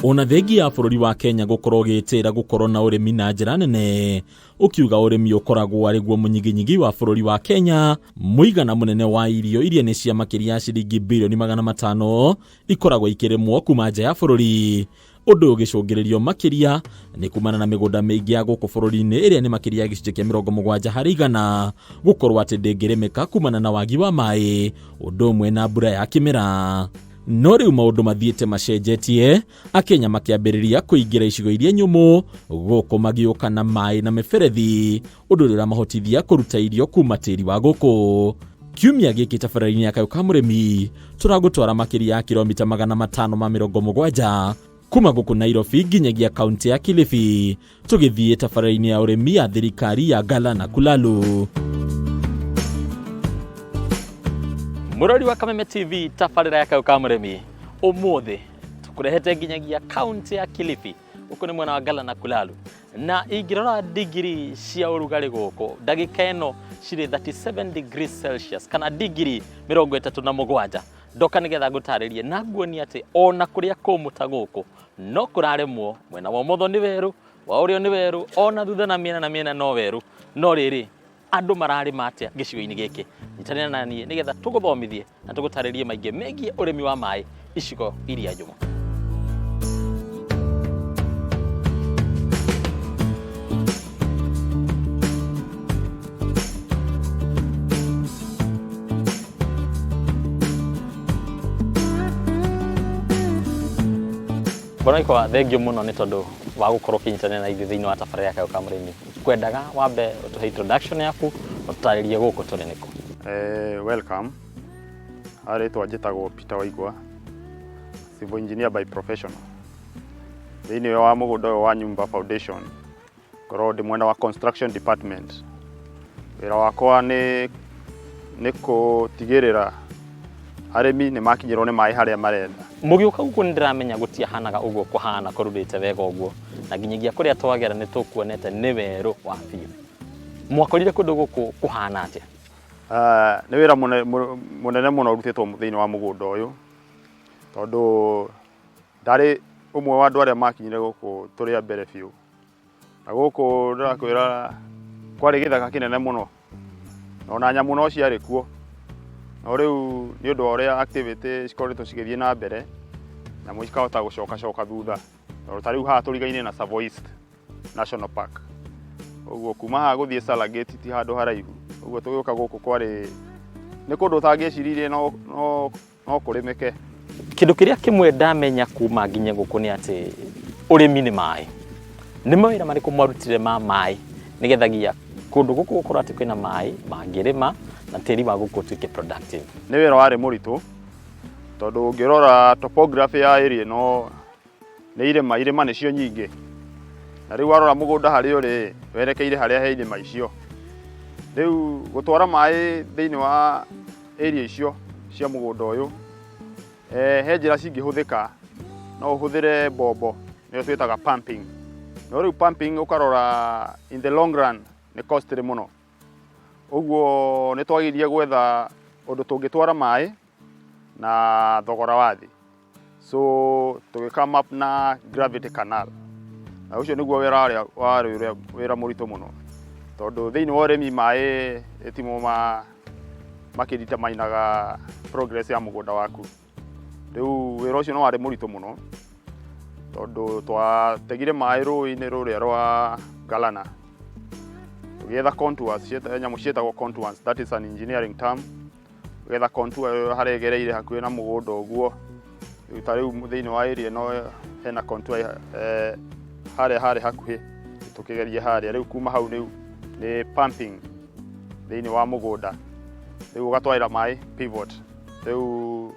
Ona thengia ya bũrũri wa Kenya gũkorwo ũgĩtĩra gũkorwo na ũrĩmi na njĩra nene, ũkiuga ũrĩmi ũkoragwo arĩ guo mũnyiginyigi wa bũrũri wa Kenya, mũigana mũnene wa irio iria nĩ cia makĩria ya ciringi birioni 500 ikoragwo ikĩrĩmwo kuma nja ya bũrũri. Ũndũ ũyũ ũgĩcũngĩrĩrio makĩria nĩ kumana na mĩgũnda mĩingĩ ya gũkũ bũrũri-inĩ ĩrĩa nĩ makĩria ya gĩcunjĩ kĩa 70% gũkorwo atĩ ndĩngĩrĩmĩka kumana na wagi wa maĩ, ũndũ ũmwe na mbura ya kĩmera. No rĩu maũndũ mathiĩte macenjetie, Akenya makĩambĩrĩria kũingĩra icigo iria nyũmũ gũkũ magĩũka na maĩ na mĩberethi, ũndũ ũrĩa ũramahotithia kũruta irio kuma tĩri wa gũkũ. Kiumia gĩkĩ tabarĩra-inĩ ya Kayũ ka Mũrĩmi tũragũtwara makĩria ya kilomita 570 kuma gũkũ Nairobi nginyagia kaunti ya Kilifi, tũgĩthiĩ tabarĩra-inĩ ya ũrĩmi ya thirikari ya Galana Kulalu. Mũrori wa Kameme TV, tabarĩra ya Kayũ ka Mũrĩmi, ũmũthĩ tũkũrehete nginyagia kaunti ya Kilifi, gũkũ nĩ mwena wa Galana Kulalu, na ingĩrora digiri cia ũrugarĩ gũkũ ndagĩka ĩno cirĩ 37 degrees Celsius kana digiri 37. Ndoka nĩgetha ngũtarĩrie na nguonie atĩ ona kũrĩa kũmũ ta gũkũ no kũrarĩmwo. Mwena wa ũmotho nĩ werũ, wa ũrĩo nĩ werũ, ona thutha na mĩena na mĩena no werũ. No rĩrĩ, andũ mararĩma atĩa gĩcigo-inĩ gĩkĩ? Nyitanĩra na niĩ nĩgetha tũgũthomithie na tũgũtarĩrie maingĩ megiĩ ũrĩmi wa maĩ icigo iria nyũmũ. Bwana Ikwa, thengiũ mũno nĩ tondũ wa gũkorwo ũkĩnyitanĩra na ithuĩ thĩinĩ wa tabarĩra ya Kayũ ka Mũrĩmi. Kwendaga wambe ũtũhe introduction yaku, ũtũtarĩrie gũkũ tũrĩ nĩkũ. Welcome. Rĩtwa njĩtagwo Peter Waigwa, civil engineer by profession. Thĩinĩ wa mũgũnda ũyũ wa Nyumba Foundation, ngoragwo ndĩ mwena wa construction department. Wĩra wakwa nĩ gũtigĩrĩra arĩmi nĩ makinyĩrwo nĩ maĩ harĩa marenda. Mũgĩũka gũkũ nĩ ndĩramenya gũtiahanaga ũguo kũhana kũrurĩte wega ũguo, na nginyagia kũrĩa twagera nĩ tũkuonete nĩ werũ wa biũ. Mwakorire kũndũ gũkũ kũhana atĩa? Nĩ wĩra mũnene mũno ũrutĩtwo thĩinĩ wa mũgũnda ũyũ, tondũ ndarĩ ũmwe wa andũ arĩa makinyire gũkũ tũrĩ a mbere biũ. Na gũkũ ndĩrakwĩra kwarĩ gĩthaka kĩnene mũno, na ona nyamũ no ciarĩ kuo. No rĩu nĩ ũndũ wa ũrĩa activity cikoretwo cigĩthiĩ na mbere, nyamũ cikahota gũcokacoka thutha. Tondũ ta rĩu haha tũrigaine na Tsavo East National Park. Ũguo kuma haha gũthiĩ Serengeti ti handũ haraihu. Ũguo tũgĩũka gũkũ kwarĩ nĩ kũndũ ũtangĩeciririe no kũrĩmĩke. Kĩndũ kĩrĩa kĩmwe ndamenya kuma nginye gũkũ nĩ atĩ ũrĩmi nĩ maĩ. Nĩ mawĩra marĩkũ mwarutire ma maĩ nĩgethagia kũndũ gũkũ gũkorwo atĩ kwĩna maĩ mangĩrĩma na tĩri wa gũkũ ũtuĩke productive? Nĩ wĩra warĩ mũritũ tondũ ũngĩrora topography ya area ĩno nĩ irĩma, irĩma nĩcio nyingĩ. Na rĩu warora mũgũnda harĩa ũrĩ werekeire harĩa he irĩma icio. Rĩu gũtwara maĩ thĩinĩ wa area icio cia mũgũnda ũyũ, he njĩra cingĩhũthĩka. No ũhũthĩre mbombo, nĩyo twĩtaga pumping. No rĩu pumping ũkarora in the long run nĩ costly mũno. Ũguo nĩ twageririe gwetha ũndũ tũngĩtwara maĩ na thogora wa thĩ. So tũgĩ come up na gravity canal. Na ũcio nĩguo wĩra ũrĩa warĩ ũrĩa wĩra mũritũ mũno, tondũ thĩinĩ wa ũrĩmi maĩ timo makĩdeterminaga progress ya mũgũnda waku. Rĩu wĩra ũcio nĩ warĩ mũritũ mũno, tondũ twategire maĩ rũĩ-inĩ rũrĩa rwa Galana, tũgĩetha contours, nyamũ ciĩtagwo contours, that is an engineering term. Ũgetha contour ĩyo harĩa ĩgereire hakuhĩ na mũgũnda ũguo. Rĩu ta rĩu thĩinĩ wa area ĩno hena contour harĩa harĩ hakuhĩ, tũkĩgeria harĩa. Rĩu kuma hau rĩu nĩ pumping thĩinĩ wa mũgũnda, rĩu ũgatwarĩra maĩ pivot. Rĩu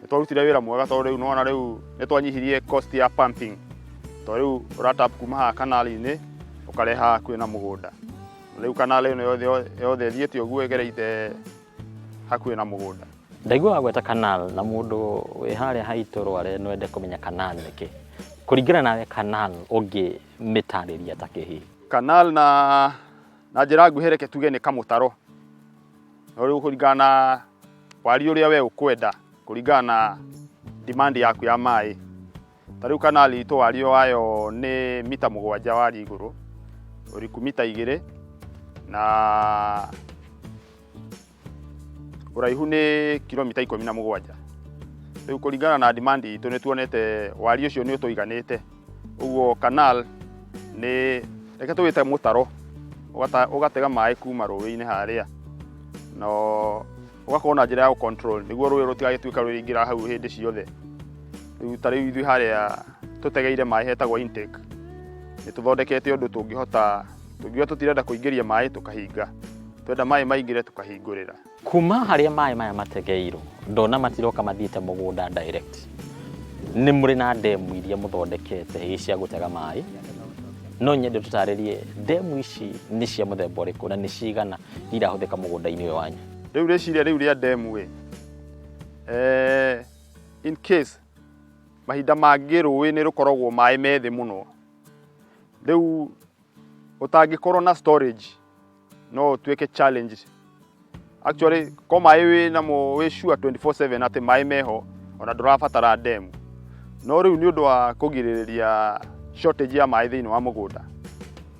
nĩ twarutire wĩra mwega, tondũ rĩu nĩwona rĩu nĩ twanyihirie cost ya pumping, tondũ rĩu ũratap kuma haha kanali-inĩ ũkareha hakuhĩ na mũgũnda. Rĩu kanali ĩno yothe ĩthiĩte ũguo ĩgereire hakuhĩ na mũgũnda. Ndaigua wagweta canal, na mũndũ wĩ harĩa haitũ Rware no ende kũmenya canal nĩkĩ. Kũringana nawe canal ũngĩmĩtarĩria ta kĩ hihi? Canal na njĩra nguhĩ reke tuge nĩ kamũtaro. No rĩu kũringana na wariĩ ũrĩa we ũkwenda, kũringana na demand yaku ya maĩ. Ta rĩu canal itũ wariĩ wayo nĩ mita 7 wariĩ igũrũ, ũriku mita 2, na ũraihu nĩ kilomita 17. Rĩu kũringana na demand itũ nĩ tuonete wariĩ ũcio nĩ ũtũiganĩte. Ũguo canal nĩ reke tũwĩte mũtaro, ũgatega maĩ kuma rũĩ-inĩ harĩa, na ũgakorwo na njĩra ya gũ-control nĩguo rũĩ rũtigagĩtuĩka rũrĩingĩra hau hĩndĩ ciothe. Rĩu ta rĩu ithuĩ harĩa tũtegeire maĩ hetagwo intake, nĩ tũthondekete ũndũ tũngĩhota, tũngiuga tũtirenda kũingĩria maĩ tũkahinga, twenda maĩ maingĩre tũkahingũrĩra. Kuma harĩa maĩ maya mategeirwo, ndona matiroka mathiĩte mũgũnda direct. Nĩ mũrĩ na ndemu iria mũthondekete hihi cia gũtega maĩ. No nyende tũtarĩrie ndemu ici nĩ cia mũthemba ũrĩkũ na nĩ cigana irahũthĩka mũgũnda-inĩ ũyũ wanyu. Rĩu rĩciria rĩu rĩa ndemu ĩ, in case mahinda mangĩ rũĩ nĩ rũkoragwo maĩ me thĩ mũno, rĩu ũtangĩkorwo na storage no ũtuĩke challenge. Actually ko maĩ wĩ namo wĩ sure 24/7 atĩ maĩ meho, ona ndũrabatara ndemu. No rĩu nĩ ũndũ wa kũgirĩrĩria shortage ya maĩ thĩinĩ wa mũgũnda,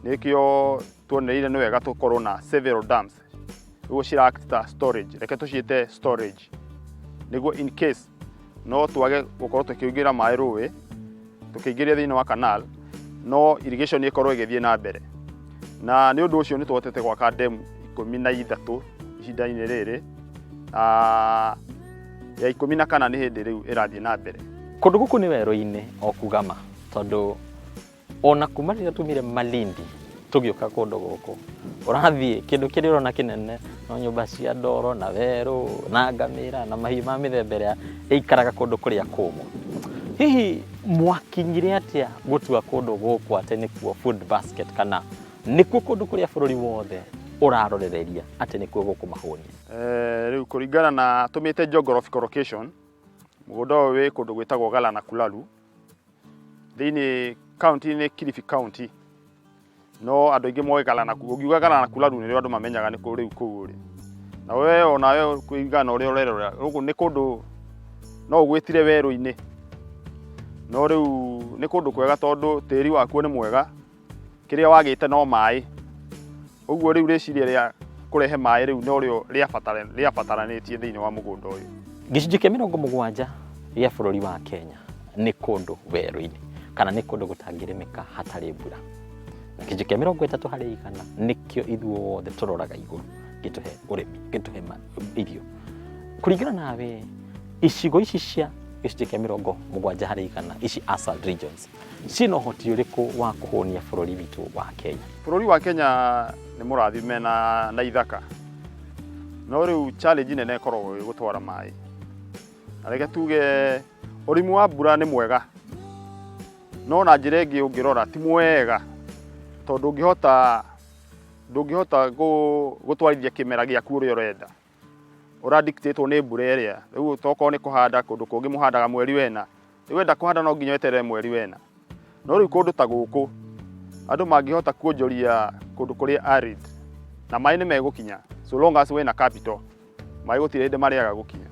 nĩkĩo tuonereire nĩ wega tũkorwo na several dams nĩguo cira act ta storage, reke tũciĩte storage, nĩguo in case no twage gũkorwo tũkĩingĩra maĩ rũĩ tũkĩingĩria thĩinĩ wa canal, no irrigation ĩkorwo ĩgĩthiĩ na mbere. Na nĩ ũndũ ũcio nĩ tũhotete gwaka ndemu 13 ihinda-inĩ rĩrĩ, ya 14 nĩ hĩndĩ rĩu ĩrathiĩ na mbere. Kũndũ gũkũ nĩ werũ-inĩ o kuga ma, tondũ ona kuma rĩrĩa tumire Malindi tũgĩũka kũndũ gũkũ, ũrathiĩ kĩndũ kĩrĩa ũrona kĩnene no nyũmba cia ndoro na werũ na ngamĩra na mahiũ ma mĩthemba ĩrĩa ĩikaraga kũndũ kũrĩa kũmũ. Hihi mwakinyire atĩa gũtua kũndũ gũkũ atĩ nĩkuo food basket, kana nĩkuo kũndũ kũrĩa bũrũri wothe ũrarorereria atĩ nĩkuo gũkũmahũnia? Rĩu kũringana na tũmĩte geographical location, mũgũnda ũyũ wĩ kũndũ gwĩtagwo Galana Kulalu, thĩinĩ county nĩ Kilifi County, no andũ aingĩ moĩ Galana Kulalu. Ũngiuga Galana Kulalu nĩrĩo andũ mamenyaga nĩ kũ rĩu kũu ũrĩ. Na we onawe kũringana na ũrĩa ũrerora gũkũ nĩ kũndũ no ũgwĩtire werũ-inĩ, no rĩu nĩ kũndũ kwega tondũ tĩri wakuo nĩ mwega, kĩrĩa wagĩte no maĩ. Ũguo rĩu rĩciria rĩa kũrehe maĩ rĩu norĩo rĩabataranĩtie thĩinĩ wa mũgũnda ũyũ. Gĩcunjĩ kĩa 70 gĩa bũrũri wa Kenya nĩ kũndũ werũ-inĩ, kana nĩ kũndũ gũtangĩrĩmĩka hatarĩ mbura. Na gĩcunjĩ kĩa 30% nĩkĩo ithuothe tũroraga igũrũ gĩtũhe ũrĩmi, gĩtũhe irio. Kũringana nawe, icigo ici cia gĩcunjĩ kĩa 70% ici ASAL regions ciĩna ũhoti ũrĩkũ wa kũhũnia bũrũri witũ wa Kenya? Bũrũri wa Kenya nĩ mũrathime na ithaka, no rĩu challenge nene ĩkoragwo ĩ gũtwara maĩ. Na reke tuge ũrĩmi wa mbura nĩ mwega, no na njĩra ĩngĩ ũngĩrora ti mwega, tondũ ndũngĩhota gũtwarithia kĩmera gĩaku ũrĩa ũrenda. Ũradictatwo nĩ mbura ĩrĩa. Rĩu tokorwo nĩ kũhanda kũndũ kũngĩ mũhandaga mweri wena, rĩu wenda kũhanda no nginya weterere mweri wena. No rĩu kũndũ ta gũkũ andũ mangĩhota kuonjoria kũndũ kũrĩa arid, na maĩ nĩ megũkinya so long as wĩna capital, maĩ gũtirĩ hĩndĩ marĩaga gũkinya.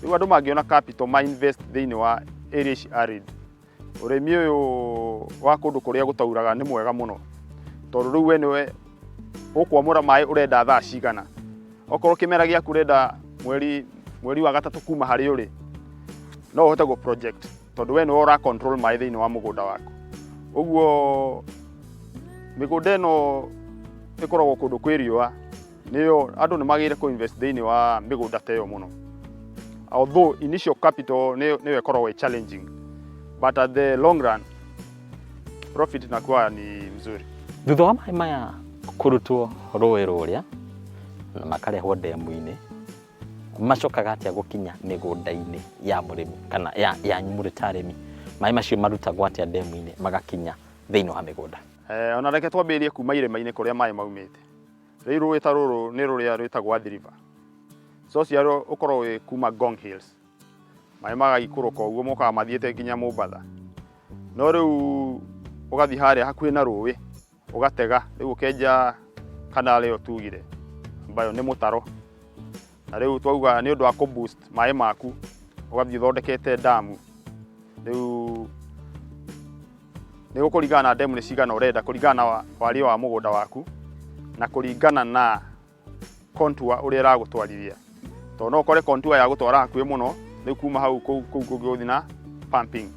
Rĩu andũ mangĩona capital ma invest thĩinĩ wa area ici arid, ũrĩmi ũyũ wa kũndũ kũrĩa gũtauraga nĩ mwega mũno, tondũ rĩu we nĩwe ũkwamũra maĩ ũrenda thaa cigana. Okorwo kĩmera gĩaku ũrenda mweri wa gatatũ kuma harĩa ũrĩ, no ũhote gũ project tondũ we nĩwe ũra control maĩ thĩinĩ wa mũgũnda waku. Ũguo mĩgũnda ĩno ĩkoragwo kũndũ kwĩ riũa, nĩyo andũ nĩ magĩrĩire kũ invest thĩinĩ wa mĩgũnda ta ĩyo mũno. Although initial capital nĩyo ĩkoragwo ĩ challenging, but at the long run profit inakuwa ni mzuri. Thutha wa maĩ maya kũrutwo rũĩ rũrĩa na makarehwo ndemu-inĩ, macokaga atĩa gũkinya mĩgũnda-inĩ ya mũrĩmi kana yanyu mũrĩ ta arĩmi? Maĩ macio marutagwo atĩa ndemu-inĩ magakinya thĩinĩ wa mĩgũnda? Ona reke twambĩrĩrie kuma irĩma-inĩ kũrĩa maĩ maumĩte. Rĩu rũĩ ta rũrũ nĩ rũrĩa rwĩtagwo Athi River. Source yarwo ũkoragwo wĩ kuma Ngong Hills. Maĩ magaikũrũka ũguo mokaga mathiĩte nginya Mombatha. No rĩu ũgathiĩ harĩa hakuhĩ na rũĩ ũgatega, rĩu ũkenja canal ĩyo tugire ambayo nĩ mũtaro. Na rĩu twauga nĩ ũndũ wa kũ boost maĩ maku, ũgathiĩ ũthondekete damu. Rĩu Nĩ gũkũringana na ndemu nĩ cigana ũrenda, kũringana na wariĩ wa mũgũnda waku na kũringana na contour ũrĩa ĩragũtwarithia, tondũ no ũkore contour ya gũtwara hakuhĩ mũno, rĩu kuma hau kũu kũngĩ ũgũthiĩ na pumping.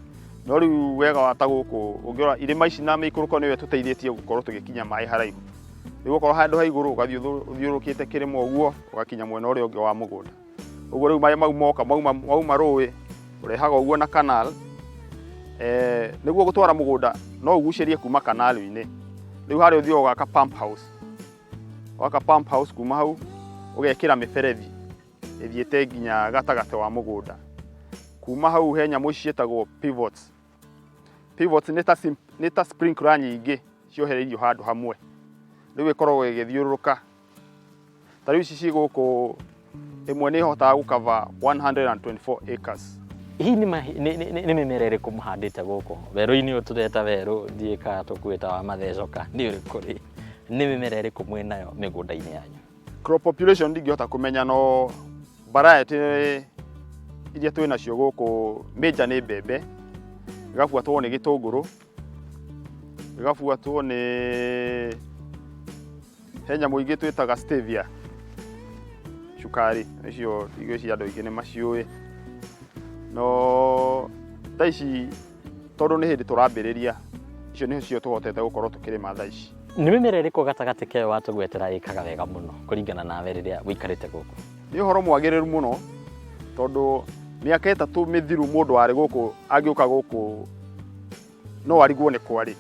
No rĩu wega wa ta gũkũ, ũngĩrora irĩma ici na mĩikũrũko, nĩyo ĩtũteithĩtie gũkorwo tũgĩkinya maĩ haraihu. Rĩu okorwo handũ ha igũrũ, ũgathiĩ ũthiũrũrũkĩte kĩrĩma ũguo, ũgakinya mwena ũrĩa ũngĩ wa mũgũnda. Ũguo rĩu maĩ mau moka mauma rũĩ, ũrehaga ũguo na canal. Nĩguo gũtwara mũgũnda, no ũgucĩrie kuma canal-inĩ. Rĩu harĩa ũthiaga ũgaka pump house, waka pump house, kuma hau ũgekĩra mĩberethi ĩthiĩte nginya gatagatĩ wa mũgũnda. Kuma hau he nyamũ ici ciĩtagwo pivots. Pivots nĩ ta sprinkler nyingĩ ciohereirio handũ hamwe, rĩu ĩkoragwo ĩgĩthiũrũrũka. Ta rĩu ici ci gũkũ, ĩmwe nĩ ĩhotaga gũcover 124 acres. Hihi nĩ mĩmera ĩrĩkũ mũhandĩte gũkũ werũ-inĩ ũyũ tũreta werũ? Ndiĩ kana tũkuĩta wa mathecoka nĩ ũrĩkũ rĩ. Nĩ mĩmera ĩrĩkũ mwĩnayo mĩgũnda-inĩ yanyu? Crop population ndingĩhota kũmenya, no variety iria twĩ nacio gũkũ, major nĩ mbembe, ĩgabuatwo nĩ gĩtũngũrũ, ĩgabuatwo nĩ he nyamũ ingĩ twĩtaga stevia, cukari. Icio ngwĩciria andũ aingĩ nĩ maciũĩ, no thaa ici tondũ nĩ hĩndĩ tũrambĩrĩria, icio nĩcio tũhotete gũkorwo tũkĩrĩma thaa ici. Nĩ mĩmera ĩrĩkũ gatagatĩ keyo watũgwetera ĩkaga wega mũno kũringana nawe rĩrĩa ũikarĩte gũkũ? Nĩ ũhoro mwagĩrĩru mũno, tondũ mĩaka 3 mĩthiru mũndũ warĩ gũkũ angĩũka gũkũ no arigwo nĩ kwarĩ,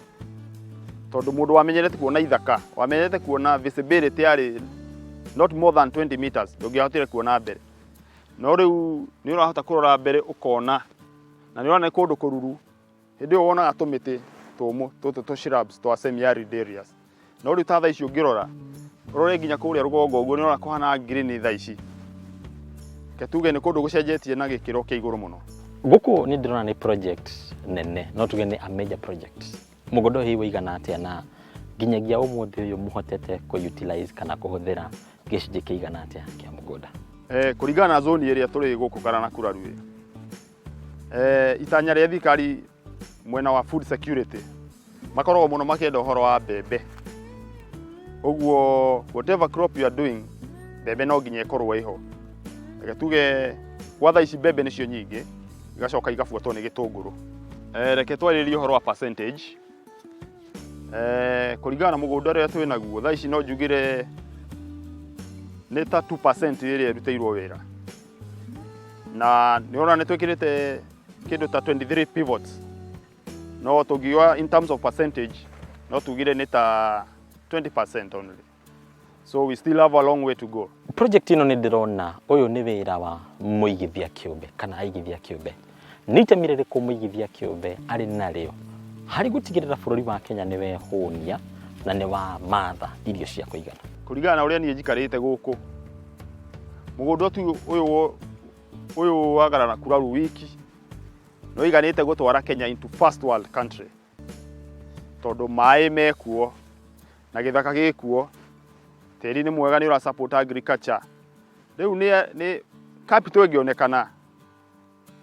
tondũ mũndũ wamenyerete kuona ithaka, wamenyerete kuona visibility yarĩ not more than 20 meters, ndũngĩahotire kuona mbere. No rĩu nĩ ũrahota kũrora mbere ũkona, na nĩ ũrona nĩ kũndũ kũruru. Hĩndĩ ĩyo wonaga tũmĩtĩ tũmũ tũtũ tũ shrubs twa semi arid areas, no rĩu ta thaa ici ũngĩrora, ũrore nginya kũrĩa rũgongo ũguo, nĩ ũrona kũhana green thaa ici. Reke tuge nĩ kũndũ gũcenjetie na gĩkĩro kĩa igũrũ mũno. Gũkũ nĩ ndĩrona nĩ project nene, no tuge nĩ a major project. Mũgũnda ũyũ hihi ũigana atĩa, na nginyagia ũmũthĩ ũyũ mũhotete kũ utilize kana kũhũthĩra gĩcunjĩ kĩigana atĩa kĩa mũgũnda? Kũringana na zone ĩrĩa tũrĩ gũkũ Galana Kulalu, itanya rĩa thirikari mwena wa food security, makoragwo mũno makĩenda ũhoro wa mbembe. Ũguo whatever crop you are doing, mbembe no nginya ĩkorwo ĩho. Reke tuge gwa thaa ici mbembe nĩcio nyingĩ, igacoka igabuatwo nĩ gĩtũngũrũ. Reke twarĩrĩrie ũhoro wa percentage. Kũringana na mũgũnda ũrĩa twĩ naguo thaa ici, no njugire nĩ ta 2% ĩrĩa ĩrutĩirwo wĩra, na nĩ ũrona nĩ twĩkĩrĩte kĩndũ ta 23 pivots, no tũngiuga in terms of percentage no tugire nĩ ta 20% only, so we still have a long way to go. Project ĩno nĩ ndĩrona ũyũ nĩ wĩra wa mũigithia kĩũmbe kana aigithia kĩũmbe. Nĩ itemi rĩrĩkũ mũigithia kĩũmbe arĩ narĩo harĩ gũtigĩrĩra bũrũri wa Kenya nĩ wehũnia na nĩ wa matha irio cia kũigana? Kũringana na ũrĩa niĩ njikarĩte gũkũ, mũgũnda tu ũyũ wa Galana Kulalu wiki nĩ ũiganĩte gũtwara Kenya into first world country, tondũ maĩ mekuo na gĩthaka gĩkuo, tĩri nĩ mwega, nĩ ũra support agriculture. Rĩu nĩ capital ĩngĩonekana,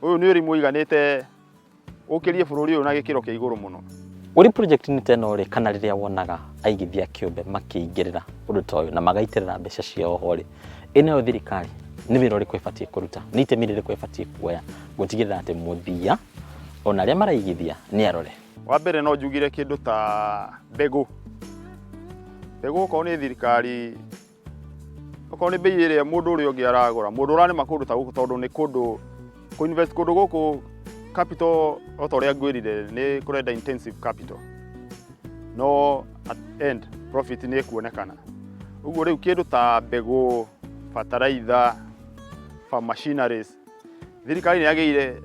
ũyũ nĩ ũrĩmi ũiganĩte ũkĩrie bũrũri ũyũ na gĩkĩro kĩa igũrũ mũno. Ũrĩ project-inĩ ta ĩno rĩ, kana rĩrĩa wonaga aigithia kĩũmbe makĩingĩrĩra ũndũ ta ũyũ na magaitĩrĩra mbeca ciao ho rĩ, ĩ nayo thirikari nĩ wĩra ũrĩkũ ĩbatiĩ kũruta? Nĩ itemi rĩrĩkũ ĩbatiĩ kuoya gũtigĩrĩra atĩ mũthia ona arĩa maraigithia nĩ arore? Wa mbere no njugire kĩndũ ta mbegũ. Mbegũ okorwo nĩ thirikari, okorwo nĩ mbei ĩrĩa mũndũ ũrĩa ũngĩ aragũra, mũndũ ũrarĩma kũndũ ta gũkũ, tondũ nĩ kũndũ kũ invest kũndũ gũkũ, capital o ta ũrĩa ngwĩrire nĩ kũrenda intensive capital, no at end profit nĩ ĩkuonekana. Ũguo rĩu kĩndũ ta mbegũ, bataraitha, farm machineries, thirikari nĩ yagĩrĩire,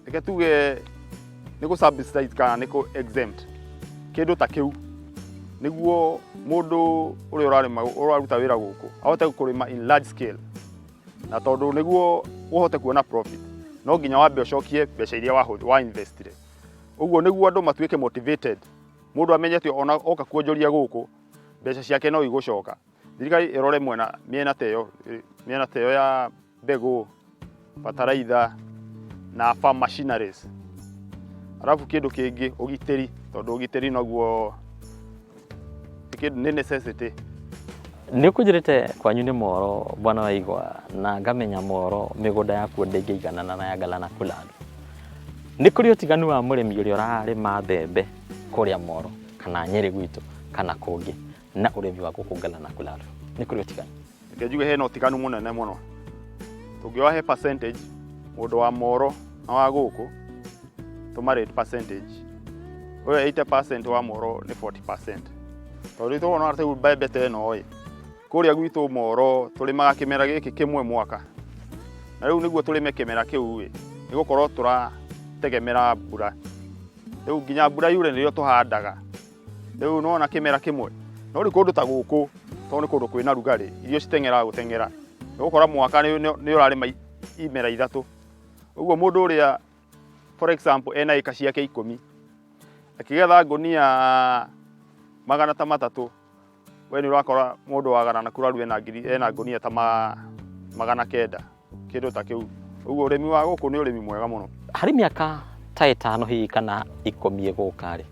reke tuge nĩ gũ subsidize kana nĩ kũ exempt kĩndũ ta kĩu, nĩguo mũndũ ũrĩa ũrarĩma, ũraruta wĩra gũkũ ahote kũrĩma in large scale. Na tondũ nĩguo ũhote kuona profit no nginya wambe ũcokie mbeca iria wa investire. Ũguo nĩguo andũ matuĩke motivated, mũndũ amenye atĩ ona oka kuonjoria gũkũ mbeca ciake no igũcoka. Thirikari ĩrore mwena mĩena ta ĩyo, mĩena ta ĩyo ya mbegũ, bataraitha na farm machineries. Arabu kĩndũ kĩngĩ, ũgitĩri. Tondũ ũgitĩri noguo nĩ necessity. Nĩ ũkũnjĩrĩte kwanyu nĩ Moro, bwana Waigwa, na ngamenya Moro mĩgũnda yakuo ndĩngĩiganana na ya Galana Kulalu. Nĩ kũrĩ ũtiganu wa mũrĩmi ũrĩa ũrarĩma mbembe kũrĩa Moro kana Nyĩrĩ gwitũ kana kũngĩ na ũrĩmi wa gũkũ Galana Kulalu? Nĩ kũrĩ ũtiganu? Reke njuge hena ũtiganu mũnene mũno. Tũngĩoya he percentage mũndũ wa Moro na wa gũkũ tũma rate percentage. Ũyũ 80% wa Moro nĩ 40%. Tondũ rĩu tũrona rĩu mbembe ta ĩno ĩ, kũrĩa gwitũ Moro tũrĩmaga kĩmera gĩkĩ kĩmwe mwaka. Na rĩu nĩguo tũrĩme kĩmera kĩu ĩ, nĩ gũkorwo tũrategemera mbura. Rĩu nginya mbura yure nĩrĩo tũhandaga. Rĩu nĩwona kĩmera kĩmwe. No rĩu kũndũ ta gũkũ, tondũ nĩ kũndũ kwĩna rugarĩ, irio citeng'eraga gũteng'era. Nĩ ũgũkora mwaka nĩ ũrarĩma imera ithatũ. Ũguo mũndũ ũrĩa for example ena ĩka ciake 10, akĩgetha ngũnia 300, we nĩ ũrakora mũndũ wa Galana Kulalu ena ngiri, ena ngũnia ta 900, kĩndũ ta kĩu. Ũguo ũrĩmi wa gũkũ nĩ ũrĩmi mwega mũno. Harĩ mĩaka ta 5 hihi kana 10 ĩgũka rĩ,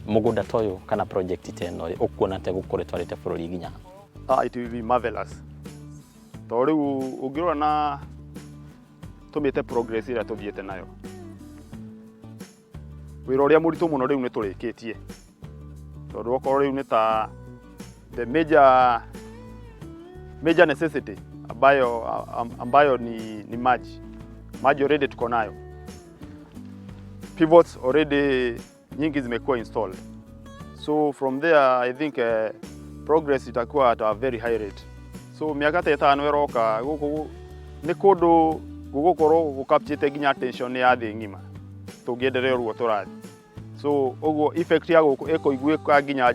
mũgũnda ta ũyũ kana project ta ĩno rĩ, ũkuona ta ĩgũkorwo ĩtwarĩte bũrũri nginya ha? It will be marvelous. Tondũ rĩu ũngĩrora na tũmĩte progress ĩrĩa tũthiĩte nayo, wĩra ũrĩa mũritũ mũno rĩu nĩ tũrĩkĩtie. Tondũ okorwo rĩu nĩ ta the major necessity ambayo ni maji. Maji already tuko nayo. Pivots already nyingi zimekuwa installed. So from there I think progress itakuwa at a very high rate. So mĩaka ta 5 ĩroka gũkũ nĩ kũndũ gũgũkorwo gũcapturĩte nginya attention ya thĩ ng'ima tũngĩenderea ũguo tũrathiĩ. So ũguo effect ya gũkũ ĩkũiguĩka nginya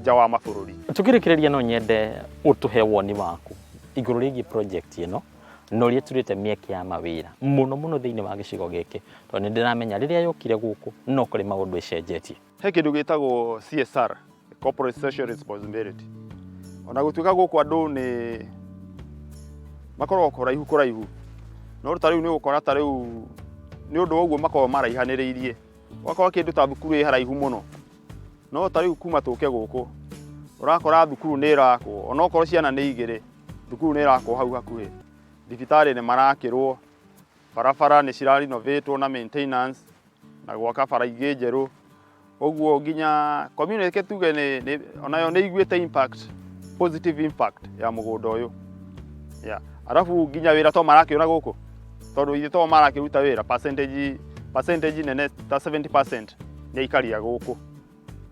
nja wa mabũrũri. Tũkĩrĩkĩrĩria no nyende ũtũhe woni waku igũrũ rĩgiĩ project ĩno na ũrĩa ĩturĩte mĩeke ya mawĩra mũno mũno thĩinĩ wa gĩcigo gĩkĩ, tondũ nĩ ndĩramenya rĩrĩa yũkire gũkũ no kũrĩ maũndũ ĩcenjetie. He kĩndũ gĩtagwo CSR, Corporate Social Responsibility. Ona gũtuĩka gũkũ andũ nĩ makoragwo kũraihu kũraihu, no ta rĩu nĩ ũgũkora ta rĩu nĩ ũndũ wa ũguo makoragwo maraihanĩrĩirie, ũgakora kĩndũ ta thukuru ĩ haraihu mũno, no ta rĩu kuma tũke gũkũ ũrakora thukuru nĩ ĩrakwo, onokorwo ciana nĩ 2, thukuru nĩ ĩrakwo hau hakuhĩ, thibitarĩ nĩ marakĩrwo, barabara nĩ cirarinovatwo na maintenance na gwaka bara ingĩ njerũ. Ũguo nginya community tuge nĩ onayo nĩ iguĩte impact, positive impact ya mũgũnda ũyũ. Yeah. Arabu nginya wĩra to marakĩona gũkũ, tondũ ithuĩ to marakĩruta wĩra percentage nene ta 70% nĩ aikari a gũkũ,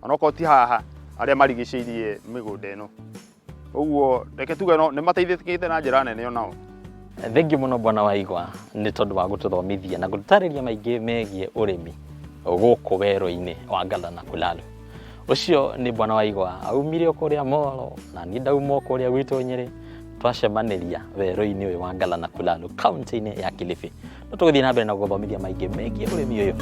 onokorwo ti haha arĩa marigicĩirie mĩgũnda ĩno. Ũguo reke tuge no nĩ mateithĩkĩte na njĩra nene onao. Thengiũ mũno bwana Waigwa nĩ tondũ wa gũtũthomithia na gũtũtarĩria maingĩ megiĩ ũrĩmi gũkũ werũ-inĩ wa Galana Kulalu. Ũcio nĩ bwana Waigwa aumire o kũrĩa Moro na niĩ ndauma o kũrĩa gwitũ Nyĩrĩ, twacemanĩria werũ-inĩ ũyũ wa Galana Kulalu kaunti-inĩ ya Kilifi. No tũgũthiĩ na mbere na gũthomithia maingĩ megiĩ ũrĩmi ũyũ.